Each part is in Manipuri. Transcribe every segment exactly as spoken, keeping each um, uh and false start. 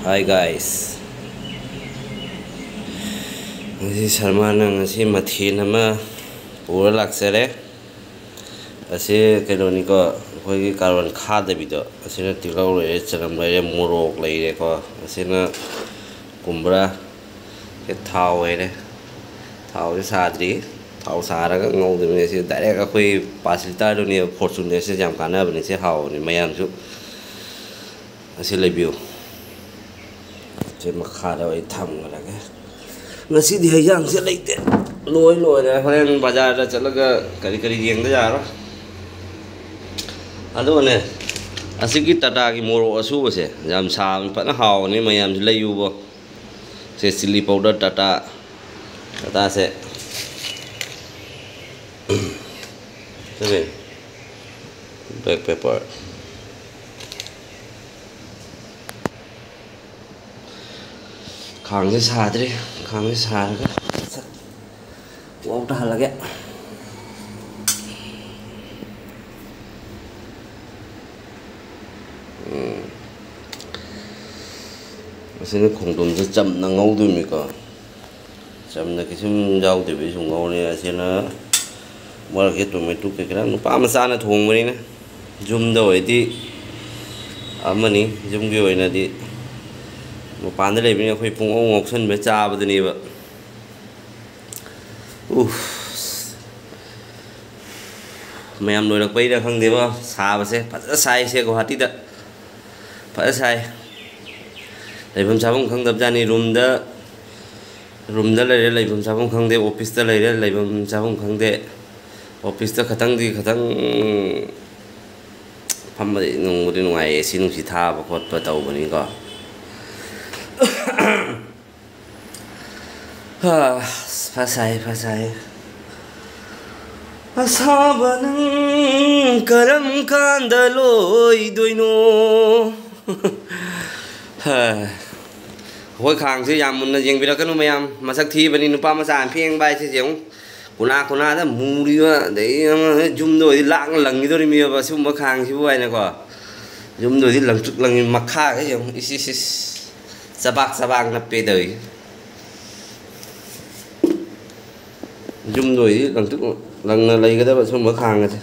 Hi guys, ꯉꯁꯤ ꯁꯔꯃꯥꯅ ꯉꯁꯤ ꯃꯊꯦꯜ ꯑꯃ ꯄꯨꯔ ꯂꯥꯛꯆꯔꯦ꯫ ꯑꯁꯤ ꯀꯩꯅꯣꯅꯤꯀꯣ, ꯑꯩꯈꯣꯏꯒꯤ ꯀꯥꯔꯣꯟ ꯈꯥꯗꯕꯤꯗꯣ꯫ ꯑꯁꯤꯅ ꯇꯤꯜꯍꯧ ꯂꯩꯔꯦ, ꯆꯅꯝ ꯂꯩꯔꯦ, ꯃꯣꯔꯣꯛ ꯂꯩꯔꯦꯀꯣ꯫ ꯑꯁꯤꯅ ꯀꯨꯝꯕ꯭ꯔꯥ, ꯁꯤ ꯊꯥꯎ ꯂꯩꯔꯦ꯫ ꯊꯥꯎꯁꯦ ꯁꯥꯗ꯭ꯔꯤ꯫ ꯊꯥꯎ ꯁꯥꯔꯒ ꯉꯧꯗꯣꯏꯅꯦ꯫ ꯁꯤ ꯗꯥꯏꯔꯦꯛ ꯑꯩꯈꯣꯏ ꯄꯥꯁꯤꯜ ꯇꯥꯔꯗꯨꯅꯦꯕ꯫ ꯐꯣꯔꯆꯨꯟꯗꯁꯦ ꯌꯥꯝ ꯀꯥꯟꯅꯕꯅꯤ꯫ ꯁꯤ ꯍꯥꯎꯕꯅꯤ꯫ ꯃꯌꯥꯝꯁꯨ ꯑꯁꯤ ꯂꯩꯕꯤꯌꯨ꯫ ꯁꯤ ꯃꯈꯥꯗ ꯑꯩ ꯊꯝꯈ꯭ꯔꯒꯦ꯫ ꯉꯁꯤꯗꯤ ꯍꯩꯖꯥꯡꯁꯦ ꯂꯩꯇꯦ, ꯂꯣꯏ ꯂꯣꯏꯔꯦ꯫ ꯍꯣꯔꯦꯟ ꯕꯖꯥꯔꯗ ꯆꯠꯂꯒ ꯀꯔꯤ ꯀꯔꯤ ꯌꯦꯡꯗ ꯌꯥꯔꯣꯏ꯫ ꯑꯗꯨꯒꯅꯦ, ꯑꯁꯤꯒꯤ ꯇꯥꯇꯥꯒꯤ ꯃꯣꯔꯣꯛ ꯑꯁꯨꯕꯁꯦ ꯌꯥꯝ ꯁꯥꯕꯅꯤ, ꯐꯖꯅ ꯍꯥꯎꯕꯅꯤ꯫ ꯃꯌꯥꯝꯁꯨ ꯂꯩꯌꯨꯕꯣ꯫ ꯁꯦ ꯆꯤꯂꯤ ꯄꯥꯎꯗꯔ ꯇꯥꯇꯥ, ꯇꯥꯇꯥꯁꯦ꯫ ꯁꯤꯁꯦ ꯕ꯭ꯂꯦꯛ ꯄꯦꯄꯔ꯫ ꯈꯥꯡꯁꯦ ꯁꯥꯗ꯭ꯔꯤ꯫ ꯈꯥꯡꯁꯦ ꯁꯥꯔꯒ ꯁꯠ ꯋꯥꯎ ꯇꯥꯍꯜꯂꯒꯦ꯫ ꯎꯝ꯫ ꯑꯁꯤꯅ ꯈꯣꯡꯗ꯭ꯔꯨꯝꯁꯦ ꯆꯝꯅ ꯉꯧꯗꯣꯏꯅꯤꯀꯣ꯫ ꯆꯝꯅ ꯀꯩꯁꯨꯝ ꯌꯥꯎꯗꯕꯤ ꯁꯨꯝ ꯉꯧꯔꯦ꯫ ꯑꯁꯤꯅ ꯃꯔꯛꯁꯦ ꯇꯣꯃꯦꯇꯣ ꯀꯩꯀꯥ ꯅꯨꯄꯥ ꯃꯆꯥꯅ ꯊꯣꯡꯕꯅꯤꯅ꯫ ꯌꯨꯝꯗ ꯑꯣꯏꯗꯤ ꯑꯃꯅꯤ, ꯌꯨꯝꯒꯤ ꯑꯣꯏꯅꯗꯤ꯫ ꯃꯄꯥꯟꯗ ꯂꯩꯕꯅꯤꯅ ꯑꯩꯈꯣꯏ ꯄꯨꯡꯉꯧ ꯉꯧꯁꯟꯕ ꯆꯥꯕꯗꯨꯅꯦꯕ꯫ ꯎꯐ꯫ ꯃꯌꯥꯝ ꯂꯣꯏꯔꯛꯄꯩꯔ ꯈꯪꯗꯦꯕ, ꯁꯥꯕꯁꯦ ꯐꯖꯅ ꯁꯥꯏꯁꯦ ꯒꯨꯍꯥꯇꯤꯗ꯫ ꯐꯖꯅ ꯁꯥꯏ꯫ ꯂꯩꯐꯝ ꯆꯥꯐꯝ ꯈꯪꯗꯕꯖꯥꯠꯅꯤ꯫ ꯔꯨꯝꯗ, ꯔꯨꯝꯗ ꯂꯩꯔꯦ, ꯂꯩꯐꯝ ꯆꯥꯐꯝ ꯈꯪꯗꯦ꯫ ꯑꯣꯐꯤꯁꯇ ꯂꯩꯔꯦ, ꯂꯩꯐꯝ ꯆꯥꯐꯝ ꯈꯪꯗꯦ꯫ ꯑꯣꯐꯤꯁꯇ ꯈꯇꯪꯗꯤ, ꯈꯇꯪ ꯐꯝꯕꯗꯤ ꯅꯨꯡꯕꯨꯗꯤ ꯅꯨꯡꯉꯥꯏꯌꯦ, ꯑꯦ ꯁꯤ ꯅꯨꯡꯁꯤ ꯊꯥꯕ ꯈꯣꯠꯄ ꯇꯧꯕꯅꯤꯀꯣ꯫ ꯍꯥ, ꯐꯖꯩ, ꯐꯖꯩ꯫ ꯑꯁꯥꯕ ꯅꯪ ꯀꯔꯝ ꯀꯥꯟꯗ ꯂꯣꯏꯗꯣꯏꯅꯣ? ꯍꯥ꯫ ꯑꯩꯈꯣꯏ ꯈꯥꯡꯁꯦ ꯌꯥꯝ ꯃꯨꯟꯅ ꯌꯦꯡꯕꯤꯔꯛꯀꯅꯨ ꯃꯌꯥꯝ꯫ ꯃꯁꯛ ꯊꯤꯕꯅꯤ, ꯅꯨꯄꯥ ꯃꯆꯥꯅ ꯐꯦꯡꯕ ꯍꯥꯏꯁꯦ ꯌꯦꯡꯉꯨ꯫ ꯀꯨꯅꯥ ꯀꯨꯅꯥꯗ ꯃꯨꯔꯤꯕ, ꯑꯗꯩ ꯑꯃ ꯌꯨꯝꯗ ꯑꯣꯏꯗꯤ ꯂꯥꯛꯅ ꯂꯪꯈꯤꯗꯣꯔꯤꯃꯤꯕ ꯁꯤꯒꯨꯝꯕ ꯈꯥꯡꯁꯤꯕꯨ ꯍꯥꯏꯅꯀꯣ꯫ ꯌꯨꯝꯗ ꯑꯣꯏꯗꯤ ꯂꯪꯇ꯭ꯔꯤꯛ ꯂꯪꯉꯤ, ꯃꯈꯥꯒ ꯌꯦꯡꯉꯨ꯫ ꯏꯁ, ꯏꯁ, ꯏꯁ꯫ ꯆꯕꯥꯛ ꯆꯕꯥꯛ ꯅꯞꯄꯦ ꯇꯧꯔꯤꯁꯦ꯫ ꯌꯨꯝꯗ ꯑꯣꯏꯗꯤ ꯂꯪꯇ꯭ꯔꯤꯛ ꯂꯪꯅ ꯂꯩꯒꯗꯕ ꯁꯨꯝꯕ ꯈꯥꯡ ꯑꯁꯦ꯫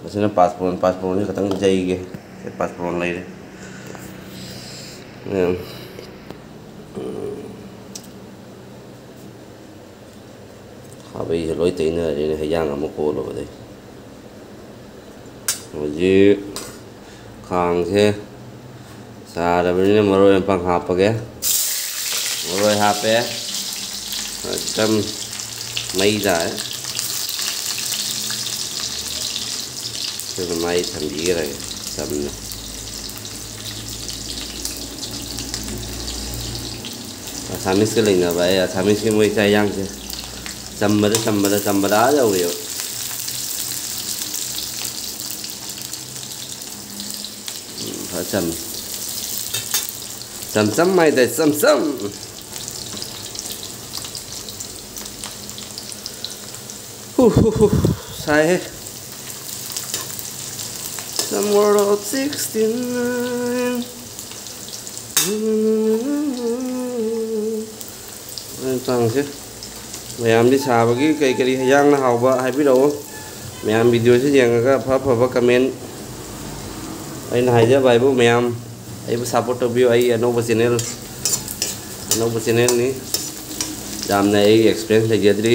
ꯃꯁꯤꯅ ꯄꯥꯁꯄꯣꯔꯟ, ꯄꯥꯁꯄꯣꯔꯟꯁꯦ ꯈꯤꯇꯪ ꯌꯩꯒꯦ꯫ ꯁꯦ, ꯄꯥꯁꯄꯣꯔꯟ ꯂꯩꯔꯦ꯫ ꯎꯝ꯫ ꯈꯥꯕꯩꯁꯦ ꯂꯣꯏ ꯇꯩꯅꯔꯦꯅꯦ, ꯍꯩꯖꯥꯡ ꯑꯃ ꯀꯣꯜꯂꯨꯕꯗꯩ꯫ ꯍꯧꯖꯤꯛ ꯈꯥꯡꯁꯦ ꯁꯥꯔꯕꯅꯤꯅ ꯃꯔꯣꯏ ꯃꯄꯥꯡ ꯍꯥꯞꯄꯒꯦ꯫ ꯃꯔꯣꯏ ꯍꯥꯞꯄꯦ꯫ ꯆꯝ-, ꯃꯩ ꯇꯥꯔꯦ꯫ ꯑꯗꯨꯅ ꯃꯩ ꯊꯝꯕꯤꯈ꯭ꯔꯒꯦ ꯆꯝꯅ꯫ ꯑꯁꯥꯃꯤꯁꯀ ꯂꯩꯅꯕ ꯑꯩ ꯑꯁꯥꯃꯤꯁꯀꯤ ꯃꯣꯏ ꯆꯥꯛ ꯏꯟꯖꯥꯡꯁꯦ ꯆꯝꯕꯗ, ꯆꯝꯕꯗ, ꯆꯝꯕꯗ ꯑꯥ ꯌꯧꯔꯦꯕ꯫ ꯎꯝ, ꯐꯖ ꯆꯝꯃꯤ꯫ ꯆꯝ ꯆꯝ ꯍꯥꯏꯇꯥꯔꯦ, ꯆꯝ ꯆꯝ꯫ ꯍꯨ, ꯍꯨ, ꯍꯨ, ꯁꯥꯏꯍꯦ꯫ Summer of sixty-nine. ꯃꯇꯥꯡꯁꯦ ꯃꯌꯥꯝꯗꯤ ꯁꯥꯕꯒꯤ ꯀꯔꯤ ꯀꯔꯤ ꯍꯩꯖꯥꯡꯅ ꯍꯥꯎꯕ ꯍꯥꯏꯕꯤꯔꯛꯑꯣ꯫ ꯃꯌꯥꯝ ꯚꯤꯗꯤꯑꯣꯁꯤ ꯌꯦꯡꯉꯒ ꯑꯐ ꯑꯐꯕ ꯀꯃꯦꯟ꯫ ꯑꯩꯅ ꯍꯥꯏꯖꯕ ꯍꯥꯏꯕꯨ, ꯃꯌꯥꯝ ꯑꯩꯕꯨ ꯁꯞꯄꯣꯔꯠ ꯇꯧꯕꯤꯌꯨ꯫ ꯑꯩ ꯑꯅꯧꯕ ꯆꯦꯅꯦꯜ, ꯑꯅꯧꯕ ꯆꯦꯅꯦꯜꯅꯤ꯫ ꯌꯥꯝꯅ ꯑꯩ ꯑꯦꯛꯁꯄꯤꯔꯤꯌꯦꯟꯁ ꯂꯩꯖꯗ꯭ꯔꯤ꯫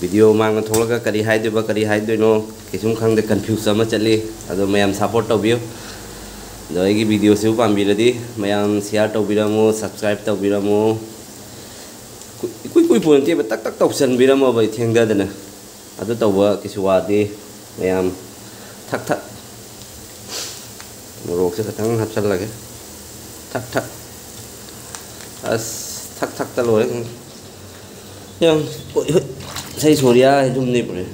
ꯚꯤꯗꯤꯑꯣ ꯃꯥꯡꯗ ꯊꯣꯛꯂꯒ ꯀꯔꯤ ꯍꯥꯏꯗꯣꯏꯕ, ꯀꯔꯤ ꯍꯥꯏꯗꯣꯏꯅꯣ ꯀꯩꯁꯨꯝ ꯈꯪꯗꯦ, ꯀꯟꯐ꯭ꯌꯨꯁ ꯑꯃ ꯆꯠꯂꯤ꯫ ꯑꯗꯣ ꯃꯌꯥꯝ ꯁꯞꯄꯣꯔꯠ ꯇꯧꯕꯤꯌꯨ꯫ ꯑꯗꯣ ꯑꯩꯒꯤ ꯚꯤꯗꯤꯑꯣꯁꯤꯕꯨ ꯄꯥꯝꯕꯤꯔꯗꯤ ꯃꯌꯥꯝ ꯁꯤꯌꯥꯔ ꯇꯧꯕꯤꯔꯝꯃꯨ, ꯁꯕꯁꯀ꯭ꯔꯥꯏꯕ ꯇꯧꯕꯤꯔꯝꯃꯨ꯫ ꯀꯨꯏ-, ꯏꯀꯨꯏ ꯀꯨꯏ ꯄꯣꯟꯇꯦꯕ, ꯇꯛ ꯇꯛ ꯇꯧꯁꯟꯕꯤꯔꯝꯃꯣꯕ ꯑꯩ ꯊꯦꯡꯊꯗꯅ꯫ ꯑꯗꯨ ꯇꯧꯕ ꯀꯩꯁꯨ ꯋꯥꯗꯦ ꯃꯌꯥꯝ꯫ ꯊꯛ ꯊꯛ꯫ ꯃꯣꯔꯣꯛꯁꯦ ꯈꯤꯇꯪ ꯍꯥꯞꯆꯜꯂꯒꯦ꯫ ꯊꯛ ꯊꯛ꯫ ꯑꯁ, ꯊꯛ ꯊꯛꯇ ꯂꯣꯏꯔꯦ꯫ ꯌꯥꯝ ꯍꯣꯏ, ꯍꯣꯏ꯫ ꯏꯁꯩ ꯁꯣꯔꯤꯌꯥ ꯍꯥꯏꯗꯨꯝꯅꯦ ꯄꯨꯔꯦ꯫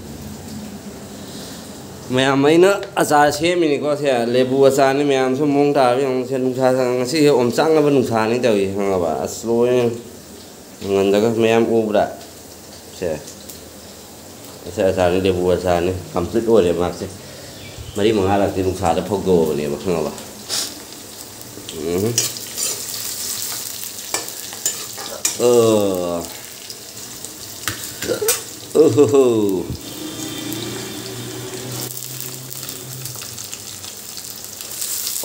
ꯃꯌꯥꯝ, ꯑꯩꯅ ꯑꯆꯥꯔ ꯁꯦꯝꯃꯤꯅꯤꯀꯣ ꯁꯦ, ꯂꯦꯕꯨ ꯑꯆꯥꯔꯅꯤ꯫ ꯃꯌꯥꯝꯁꯨ ꯃꯑꯣꯡ ꯇꯥꯕ ꯌꯦꯡꯉꯨ꯫ ꯁꯦ, ꯅꯨꯡꯁꯥ ꯉꯁꯤꯁꯦ ꯑꯣꯝꯆꯥꯛꯅꯕ ꯅꯨꯡꯁꯥꯅꯤ ꯇꯧꯔꯤ, ꯈꯪꯉꯕ? ꯑꯁ, ꯂꯣꯏꯔꯦ꯫ ꯃꯪꯒꯟꯗꯒ ꯃꯌꯥꯝ ꯎꯕ꯭ꯔꯥ? ꯁꯦ꯫ ꯑꯁꯤ ꯑꯆꯥꯔꯅꯤ, ꯂꯦꯕꯨ ꯑꯆꯥꯔꯅꯤ꯫ ꯀꯝꯄ꯭ꯂꯤꯠ ꯑꯣꯏꯔꯦ ꯃꯥꯁꯦ꯫ ꯃꯔꯤ ꯃꯉꯥꯔꯛꯇꯤ ꯅꯨꯡꯁꯥꯗ ꯐꯧꯗꯣꯛꯑꯕꯅꯦꯕ, ꯈꯪꯉꯕ? ꯎꯝ꯫ ꯑꯣ꯫ ꯑꯣꯍꯣꯍꯣ꯫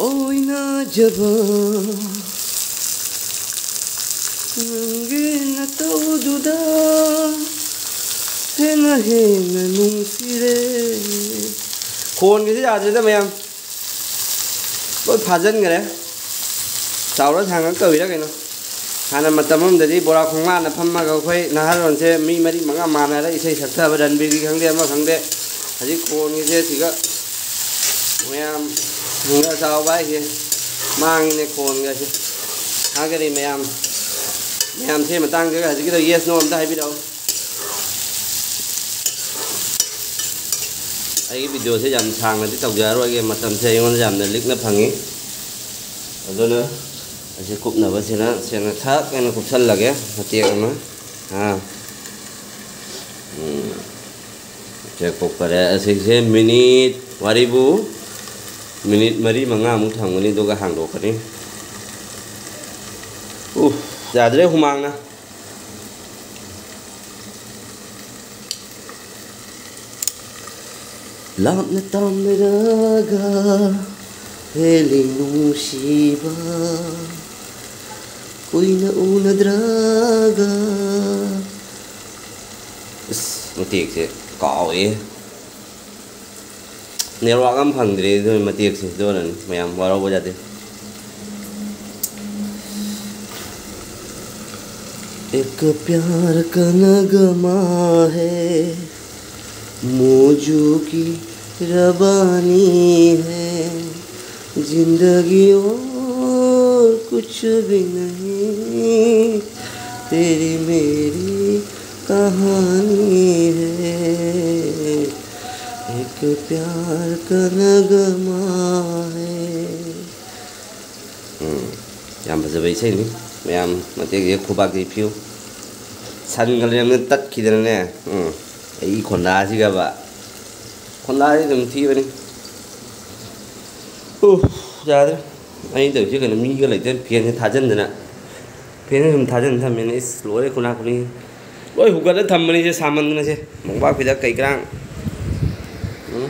ꯑꯣꯏꯅꯖꯕ ꯅꯪꯒꯤ ꯅꯇꯧꯗꯨꯗ ꯍꯦꯟꯅ ꯍꯦꯟꯅ ꯅꯨꯡꯁꯤꯔꯦ꯫ ꯈꯣꯟꯒꯤꯁꯤ ꯌꯥꯗ꯭ꯔꯦꯗ ꯃꯌꯥꯝ꯫ ꯂꯣꯏ ꯐꯥꯖꯤꯟꯈ꯭ꯔꯦ꯫ ꯆꯥꯎꯔ ꯁꯥꯡꯉ ꯀꯧꯏꯔ ꯀꯩꯅꯣ꯫ ꯍꯥꯟꯅ ꯃꯇꯝ ꯑꯃꯗꯗꯤ ꯕꯣꯔꯥ ꯈꯣꯡꯅꯥꯡꯅ ꯐꯝꯃꯒ ꯑꯩꯈꯣꯏ ꯅꯍꯥꯔꯣꯟꯁꯦ ꯃꯤ ꯃꯔꯤ ꯃꯉꯥ ꯃꯥꯟꯅꯔ ꯏꯁꯩ ꯁꯛꯊꯕ, ꯔꯟꯕꯤꯔꯒꯤ ꯈꯪꯗꯦ, ꯑꯃ ꯈꯪꯗꯦ꯫ ꯍꯧꯖꯤꯛ ꯈꯣꯟꯒꯤꯁꯦ ꯁꯤꯒ ꯃꯌꯥꯝ ꯃꯨꯡꯒ ꯆꯥꯎꯕ ꯍꯥꯏꯁꯦ ꯃꯥꯡꯉꯤꯅꯦ ꯈꯣꯟꯒꯁꯦ꯫ ꯍꯥꯏꯒꯅꯤ ꯃꯌꯥꯝ, ꯃꯌꯥꯝꯁꯦ ꯃꯇꯥꯡꯗ ꯍꯧꯖꯤꯛꯀꯤꯗꯣ yes no ꯑꯝꯇ ꯍꯥꯏꯕꯤꯔꯛꯑꯣ꯫ ꯑꯩꯒꯤ ꯚꯤꯗꯤꯑꯣꯁꯦ ꯌꯥꯝ ꯁꯥꯡꯅꯗꯤ ꯇꯧꯖꯔꯔꯣꯏꯒꯦ, ꯃꯇꯝꯁꯦ ꯑꯩꯉꯣꯟꯗ ꯌꯥꯝꯅ ꯂꯤꯛꯅ ꯐꯪꯉꯤ꯫ ꯑꯗꯨꯅ ꯑꯁꯤ ꯀꯨꯞꯅꯕꯁꯤꯅ ꯁꯦꯡꯅ ꯊꯛ ꯍꯥꯏꯅ ꯀꯨꯞꯁꯜꯂꯒꯦ ꯃꯇꯦꯛ ꯑꯃ꯫ ꯑꯥ꯫ ꯎꯝ꯫ ꯆꯦꯛ ꯄꯣꯛꯄꯔꯦ꯫ ꯑꯁꯤꯁꯦ ꯃꯤꯅꯤꯠ ꯋꯥꯔꯤꯕꯨ ꯃꯤꯅꯤꯠ ꯃꯔꯤ ꯃꯉꯥꯃꯨꯛ ꯊꯝꯒꯅꯤ, ꯑꯗꯨꯒ ꯍꯥꯡꯗꯣꯛꯀꯅꯤ꯫ ꯎꯐ, ꯌꯥꯗ꯭ꯔꯦ ꯍꯨꯃꯥꯡꯅ꯫ ꯂꯥꯞꯅ ꯇꯥꯝꯅꯔꯒ ꯍꯦꯜꯂꯤ ꯅꯨꯡꯁꯤꯕ, ꯀꯨꯏꯅ ꯎꯅꯗ꯭ꯔꯒ꯫ ꯑꯁ, ꯃꯇꯦꯛꯁꯦ ꯀꯥꯎꯋꯦ꯫ ꯅꯦꯠꯋꯥꯛ ꯑꯃ ꯐꯪꯗ꯭ꯔꯦ, ꯑꯗꯨꯅ ꯃꯇꯦꯛꯁꯦ ꯑꯗꯨꯅꯅꯤ ꯃꯌꯥꯝ ꯋꯥꯔꯧꯕ ꯌꯥꯗꯦ꯫ एक प्यार का नगमा है, मौजू की रबानी है, जिंदगी और कुछ भी नहीं, तेरी मेरी कहानी है, एक प्यार का नगमा है। ꯎꯝ, ꯌꯥꯝ ꯐꯖꯕ ꯏꯁꯩꯅꯤ꯫ ꯃꯌꯥꯝ ꯃꯇꯦꯛꯁꯦ ꯈꯨꯕꯥꯛꯇꯤ ꯄꯤꯌꯨ꯫ ꯁꯟꯒ ꯂꯩꯔꯝꯅ ꯇꯠꯈꯤꯗꯅꯅꯦ꯫ ꯎꯝ, ꯑꯩ ꯈꯣꯟꯗꯥꯁꯤꯒꯕ꯫ ꯈꯣꯟꯗꯥꯁꯤ ꯑꯗꯨꯝ ꯊꯤꯕꯅꯤ꯫ ꯎꯐ, ꯌꯥꯗ꯭ꯔꯦ꯫ ꯑꯩꯅ ꯇꯧꯔꯤꯁꯦ ꯀꯩꯅꯣ, ꯃꯤꯒ ꯂꯩꯇꯦ, ꯐꯦꯟꯁꯦ ꯊꯥꯖꯤꯟꯗꯅ꯫ ꯐꯦꯟꯁꯦ ꯁꯨꯝ ꯊꯥꯖꯤꯟ ꯊꯝꯃꯦꯅꯦ꯫ ꯏꯁ, ꯂꯣꯏꯔꯦ ꯈꯨꯅꯥ ꯈꯨꯅꯤ꯫ ꯂꯣꯏ ꯍꯨꯒꯠꯂ ꯊꯝꯕꯅꯤꯁꯦ ꯁꯥꯃꯟꯗꯅ ꯁꯦ꯫ ꯃꯣꯝꯄꯥꯛ ꯐꯤꯗꯛ ꯀꯩ ꯀꯔꯥꯡ꯫ ꯎꯝ?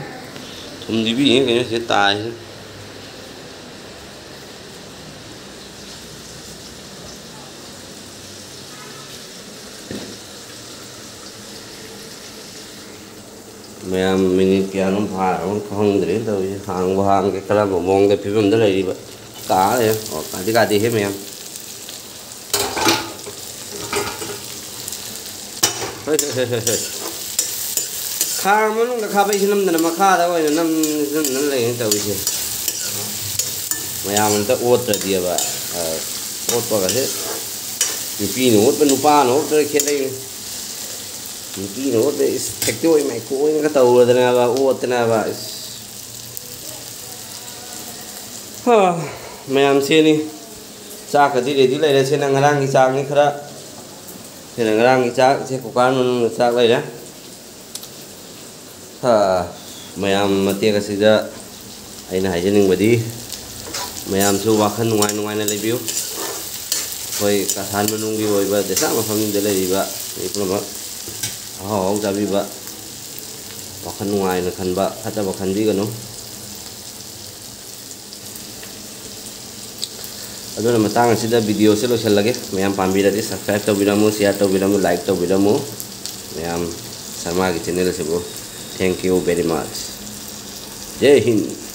ꯊꯨꯝꯗꯤ ꯄꯤꯛꯏꯅꯦ ꯀꯩꯅꯣ ꯁꯤꯗ ꯇꯥꯏꯁꯦ꯫ ꯃꯌꯥꯝ ꯃꯤꯅꯤꯠ ꯀꯌꯥꯅꯣꯝ ꯐꯥꯔꯕ ꯈꯪꯗ꯭ꯔꯦ ꯇꯧꯔꯤꯁꯦ꯫ ꯍꯥꯡꯕꯨ ꯍꯥꯡꯒꯦ ꯀꯔꯝꯕ ꯃꯑꯣꯡꯗ ꯐꯤꯕꯝꯗ ꯂꯩꯔꯤꯕ꯫ ꯀꯥ ꯂꯩꯔꯦ꯫ ꯑꯣ, ꯀꯥꯗꯤ ꯀꯥꯗꯦꯍꯦ ꯃꯌꯥꯝ꯫ ꯍꯣꯏ, ꯍꯣꯏ, ꯍꯣꯏ, ꯍꯣꯏ, ꯍꯣꯏ꯫ ꯈꯥꯡ ꯃꯅꯨꯡꯗ ꯈꯥꯕꯩꯁꯨ ꯅꯝꯗꯅ ꯃꯈꯥꯗ ꯑꯣꯏꯅ ꯅꯝ-, ꯅꯝꯗꯅ ꯂꯩꯅ ꯇꯧꯔꯤꯁꯦ꯫ ꯃꯌꯥꯝ ꯑꯝꯇ ꯑꯣꯠꯇ꯭ꯔꯗꯤꯕ, ꯑ, ꯑꯣꯠꯄꯒꯁꯦ ꯅꯨꯄꯤꯅ ꯑꯣꯠꯄ, ꯅꯨꯄꯥꯅ ꯑꯣꯠꯄꯒ ꯈꯦꯠꯅꯩ꯫ ꯅꯨꯄꯤꯅ ꯑꯣꯠꯄ ꯏꯁ ꯐꯦꯛꯇꯣꯏ ꯃꯥꯏꯀꯣꯏꯅꯒ ꯇꯧꯔꯗꯅꯕ, ꯑꯣꯠꯇꯅꯕ ꯏꯁ꯫ ꯍꯥ, ꯃꯌꯥꯝ ꯁꯦꯅꯤ꯫ ꯆꯥꯛꯀꯗꯤ ꯔꯦꯗꯤ ꯂꯩꯔꯦ꯫ ꯁꯤꯅ ꯉꯔꯥꯡꯒꯤ ꯆꯥꯛꯅꯤ ꯈꯔ꯫ ꯁꯤꯅ ꯉꯔꯥꯡꯒꯤ ꯆꯥꯛ꯫ ꯁꯤ ꯀꯨꯀꯔ ꯃꯅꯨꯡꯗ ꯆꯥꯛ ꯂꯩꯔꯦ꯫ ꯍꯥ, ꯃꯌꯥꯝ ꯃꯇꯦꯛ ꯑꯁꯤꯗ ꯑꯩꯅ ꯍꯥꯏꯖꯅꯤꯡꯕꯗꯤ ꯃꯌꯥꯝꯁꯨ ꯋꯥꯈꯜ ꯅꯨꯡꯉꯥꯏ ꯅꯨꯡꯉꯥꯏꯅ ꯂꯩꯕꯤꯌꯨ꯫ ꯑꯩꯈꯣꯏ ꯀꯁꯥꯔ ꯃꯅꯨꯡꯒꯤ ꯑꯣꯏꯕ ꯗꯦꯁꯥ ꯃꯐꯝꯁꯤꯡꯗ ꯂꯩꯔꯤꯕ ꯃꯤ ꯄꯨꯝꯅꯃꯛ ꯑꯍꯥꯎ ꯑꯍꯥꯎ ꯆꯥꯕꯤꯕ, ꯋꯥꯈꯜ ꯅꯨꯡꯉꯥꯏꯅ ꯈꯟꯕ, ꯐꯠꯇꯕ ꯈꯟꯕꯤꯒꯅꯨ꯫ ꯑꯗꯨꯅ ꯃꯇꯥꯡ ꯑꯁꯤꯗ videoꯁꯦ ꯂꯣꯏꯁꯤꯜꯂꯒꯦ꯫ ꯃꯌꯥꯝ ꯄꯥꯝꯕꯤꯔꯗꯤ subscribe ꯇꯧꯕꯤꯔꯝꯃꯨ, share ꯇꯧꯕꯤꯔꯝꯃꯨ, like ꯇꯧꯕꯤꯔꯝꯃꯨ꯫ ꯃꯌꯥꯝ ꯁꯔꯃꯥꯒꯤ channel ꯑꯁꯤꯕꯨ thank you very much꯫ Jai Hind.